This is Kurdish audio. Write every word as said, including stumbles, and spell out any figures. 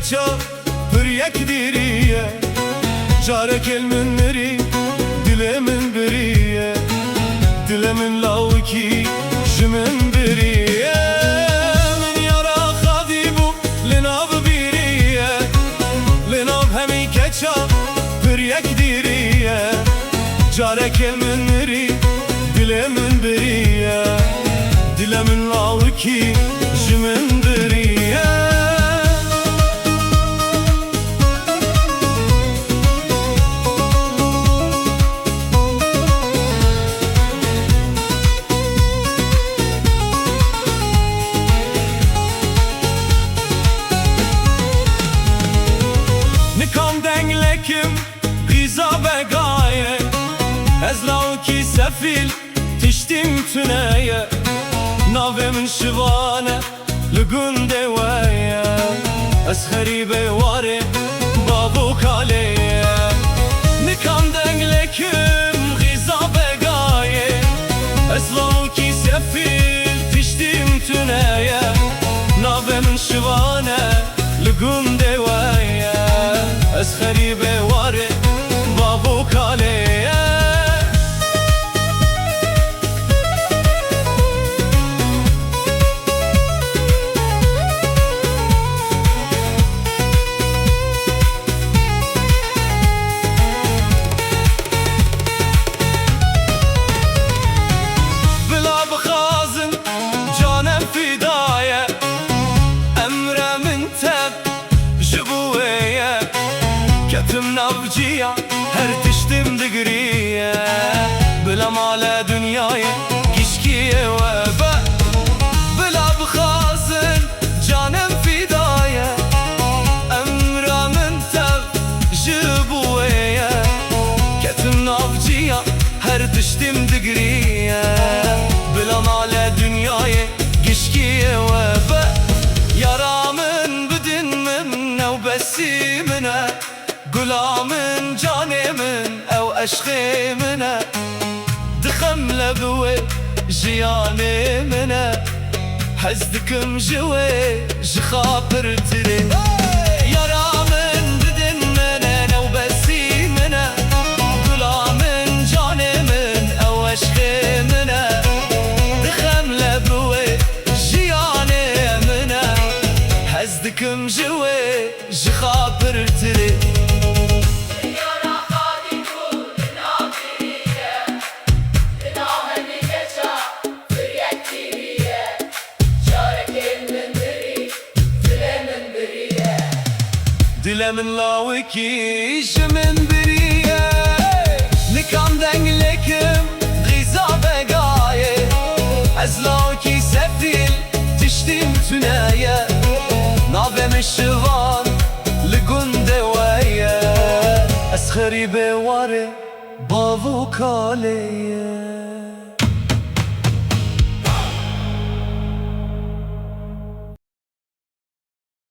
Ça pir yek diriye, careke li min mirî, dilê min biriye. Dilê min lawikî ji min biriye. Min yara xadî bû li nav biriye, li nav hemî keça pir yek diriye. Careke min mirî, dilê min biriye. Dilê min lawikî ji min biriye. Nikam deng lekim, qîza begaye. Ez lawikî sefîl, tiştîm tune ye. Navê min Şivan e, li gundê we ye. Ez xerîbê warê, bav û kalê ye. Nikam deng lekim, qîza begaye. Ez lawikî sefîl, tiştîm tune ye. Navê min Şivan e, li gundê we ye. Ez xerîbê warê, bav û kalê ye. Bila bixwazin, canem fîda ye. Emre min tev ji bo wê ye. Ketim nav ciya, her tiştim digiriye. Bila male dinyayê gişkiyê we be. Bila bixwazin, canem fîda ye. Emre min tev ji bo wê ye. Ketim nav ciya, her tiştim digiriye. Bila male dinyayê gişkiyê we be. Yara min bidin min, ew besî min e. Gula min, canê min, ew eşqê min e. Dixemle bi wê, jiyanê min e. Hez dikim ji wê, ji xwe pirtir e. Yara min, didin min e, newbesî min e. Gula min, canê min, ew eşqê min e. Dixemle bi wê, jiyanê min e. Hez dikim ji wê, ji xwe pirtir e. Dilê min lawikî ji min biriye. Nikam deng lekim, qîza begaye. Ez lawikî sefîl, tiştîm tune ye. Navê min Şivan, li gundê we ye. Ez xerîbê warê, bav û kalê ye.